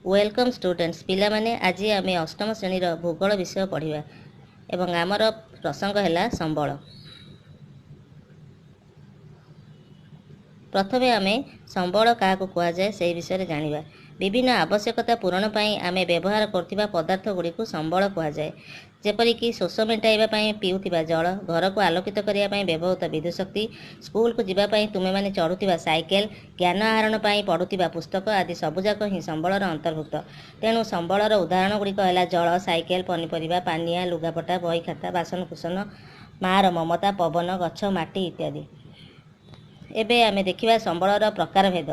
Welcome students. ପିଲାମାନେ, ଆଜି ଆମେ ଅଷ୍ଟମ ଶ୍ରେଣୀର ଭୂଗୋଳ ବିଷୟ ପଢ଼ିବା ଏବଂ ଆମର ପ୍ରସଙ୍ଗ ହେଲା ସମ୍ବଳ। ପ୍ରଥମେ ଆମେ ସମ୍ବଳ କାହାକୁ କୁହାଯାଏ ସେହି ବିଷୟରେ ଜାଣିବା। ବିଭିନ୍ନ ଆବଶ୍ୟକତା ପୂରଣ ପାଇଁ ଆମେ ବ୍ୟବହାର କରୁଥିବା ପଦାର୍ଥ ଗୁଡ଼ିକୁ ସମ୍ବଳ କୁହାଯାଏ। ଯେପରିକି ଶୋଷ ମେଣ୍ଟାଇବା ପାଇଁ ପିଉଥିବା ଜଳ, ଘରକୁ ଆଲୋକିତ କରିବା ପାଇଁ ବ୍ୟବହୃତ ବିଦ୍ୟୁତ ଶକ୍ତି, ସ୍କୁଲକୁ ଯିବା ପାଇଁ ତୁମେମାନେ ଚଢ଼ୁଥିବା ସାଇକେଲ, ଜ୍ଞାନ ଆହରଣ ପାଇଁ ପଢ଼ୁଥିବା ପୁସ୍ତକ ଆଦି ସବୁଯାକ ହିଁ ସମ୍ବଳର ଅନ୍ତର୍ଭୁକ୍ତ। ତେଣୁ ସମ୍ବଳର ଉଦାହରଣ ଗୁଡ଼ିକ ହେଲା ଜଳ, ସାଇକେଲ, ପନିପରିବା, ପାନିଆ, ଲୁଗାପଟା, ବହି ଖାତା, ବାସନକୁସନ, ମାଆର ମମତା, ପବନ, ଗଛ, ମାଟି ଇତ୍ୟାଦି। ଏବେ ଆମେ ଦେଖିବା ସମ୍ବଳର ପ୍ରକାରଭେଦ।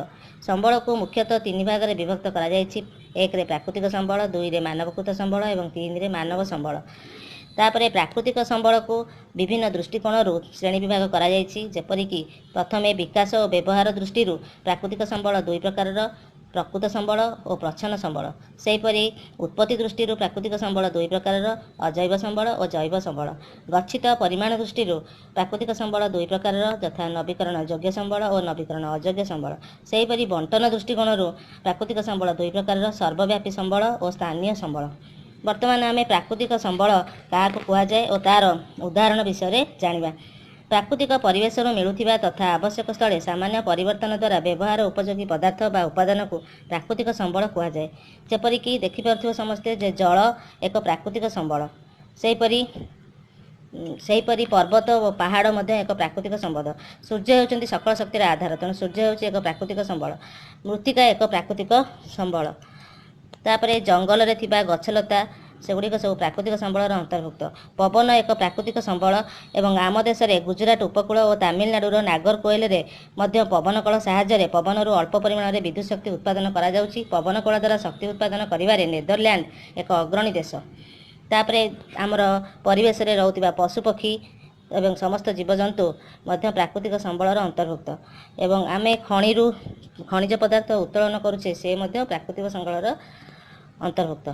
ସମ୍ବଳକୁ ମୁଖ୍ୟତଃ ତିନି ଭାଗରେ ବିଭକ୍ତ କରାଯାଇଛି। 1ରେ ପ୍ରାକୃତିକ ସମ୍ବଳ, 2ରେ ମାନବକୃତ ସମ୍ବଳ ଏବଂ 3ରେ ମାନବ ସମ୍ବଳ। ତାପରେ ପ୍ରାକୃତିକ ସମ୍ବଳକୁ ବିଭିନ୍ନ ଦୃଷ୍ଟିକୋଣରୁ ଶ୍ରେଣୀ ବିଭାଗ କରାଯାଇଛି। ଯେପରିକି ପ୍ରଥମେ ବିକାଶ ଓ ବ୍ୟବହାର ଦୃଷ୍ଟିରୁ ପ୍ରାକୃତିକ ସମ୍ବଳ ଦୁଇ ପ୍ରକାରର, ପ୍ରକୃତ ସମ୍ବଳ ଓ ପ୍ରଚ୍ଛନ୍ନ ସମ୍ବଳ। ସେହିପରି ଉତ୍ପତ୍ତି ଦୃଷ୍ଟିରୁ ପ୍ରାକୃତିକ ସମ୍ବଳ ଦୁଇ ପ୍ରକାରର, ଅଜୈବ ସମ୍ବଳ ଓ ଜୈବ ସମ୍ବଳ। ଗଚ୍ଛିତ ପରିମାଣ ଦୃଷ୍ଟିରୁ ପ୍ରାକୃତିକ ସମ୍ବଳ ଦୁଇ ପ୍ରକାରର, ଯଥା ନବୀକରଣ ଯୋଗ୍ୟ ସମ୍ବଳ ଓ ନବୀକରଣ ଅଯୋଗ୍ୟ ସମ୍ବଳ। ସେହିପରି ବଣ୍ଟନ ଦୃଷ୍ଟିକୋଣରୁ ପ୍ରାକୃତିକ ସମ୍ବଳ ଦୁଇ ପ୍ରକାରର, ସର୍ବବ୍ୟାପୀ ସମ୍ବଳ ଓ ସ୍ଥାନୀୟ ସମ୍ବଳ। ବର୍ତ୍ତମାନ ଆମେ ପ୍ରାକୃତିକ ସମ୍ବଳ କାହାକୁ କୁହାଯାଏ ଓ ତା'ର ଉଦାହରଣ ବିଷୟରେ ଜାଣିବା। ପ୍ରାକୃତିକ ପରିବେଶରୁ ମିଳୁଥିବା ତଥା ଆବଶ୍ୟକ ସ୍ଥଳେ ସାମାନ୍ୟ ପରିବର୍ତ୍ତନ ଦ୍ୱାରା ବ୍ୟବହାର ଉପଯୋଗୀ ପଦାର୍ଥ ବା ଉପାଦାନକୁ ପ୍ରାକୃତିକ ସମ୍ବଳ କୁହାଯାଏ। ଯେପରିକି ଦେଖିପାରୁଥିବ ସମସ୍ତେ ଯେ ଜଳ ଏକ ପ୍ରାକୃତିକ ସମ୍ବଳ। ସେହିପରି ପର୍ବତ ଓ ପାହାଡ଼ ମଧ୍ୟ ଏକ ପ୍ରାକୃତିକ ସମ୍ପଦ। ସୂର୍ଯ୍ୟ ହେଉଛନ୍ତି ସକଳ ଶକ୍ତିର ଆଧାର, ତେଣୁ ସୂର୍ଯ୍ୟ ହେଉଛି ଏକ ପ୍ରାକୃତିକ ସମ୍ବଳ। ମୃତ୍ତିକା ଏକ ପ୍ରାକୃତିକ ସମ୍ବଳ। ତାପରେ ଜଙ୍ଗଲରେ ଥିବା ଗଛଲତା ସେଗୁଡ଼ିକ ସବୁ ପ୍ରାକୃତିକ ସମ୍ବଳର ଅନ୍ତର୍ଭୁକ୍ତ। ପବନ ଏକ ପ୍ରାକୃତିକ ସମ୍ବଳ ଏବଂ ଆମ ଦେଶରେ ଗୁଜୁରାଟ ଉପକୂଳ ଓ ତାମିଲନାଡ଼ୁର ନାଗରକୋଏଲରେ ମଧ୍ୟ ପବନ କଳ ସାହାଯ୍ୟରେ ପବନରୁ ଅଳ୍ପ ପରିମାଣରେ ବିଦ୍ୟୁତ ଶକ୍ତି ଉତ୍ପାଦନ କରାଯାଉଛି। ପବନ କଳ ଦ୍ୱାରା ଶକ୍ତି ଉତ୍ପାଦନ କରିବାରେ ନେଦରଲ୍ୟାଣ୍ଡ ଏକ ଅଗ୍ରଣୀ ଦେଶ। ତାପରେ ଆମର ପରିବେଶରେ ରହୁଥିବା ପଶୁପକ୍ଷୀ ଏବଂ ସମସ୍ତ ଜୀବଜନ୍ତୁ ମଧ୍ୟ ପ୍ରାକୃତିକ ସମ୍ବଳର ଅନ୍ତର୍ଭୁକ୍ତ। ଏବଂ ଆମେ ଖଣିରୁ ଖଣିଜ ପଦାର୍ଥ ଉତ୍ତୋଳନ କରୁଛେ, ସେ ମଧ୍ୟ ପ୍ରାକୃତିକ ସମ୍ବଳର ଅନ୍ତର୍ଭୁକ୍ତ।